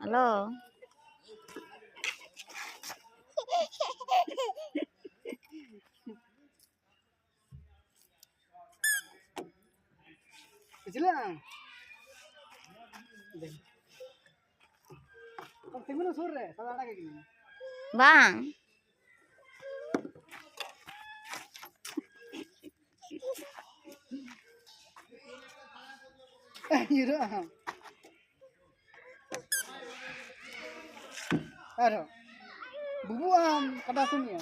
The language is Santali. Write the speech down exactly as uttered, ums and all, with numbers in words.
Hello. ᱯᱤᱪᱷᱞᱟᱹ ᱟᱢ᱾ ᱛᱤᱸᱜᱩᱱ ᱥᱩᱨ ᱨᱮ, ᱥᱟᱫᱟ ᱟᱲᱟᱜ ᱜᱮ ᱠᱟᱱᱟ᱾ ᱵᱟᱝ᱾ ᱧᱤᱨᱟᱹᱜ ᱟᱢ᱾ ᱟᱨᱦᱚᱸ᱾ ᱵᱩᱵᱩ ᱟᱢ, ᱠᱟᱴᱟ ᱥᱩᱱᱤᱭᱟ᱾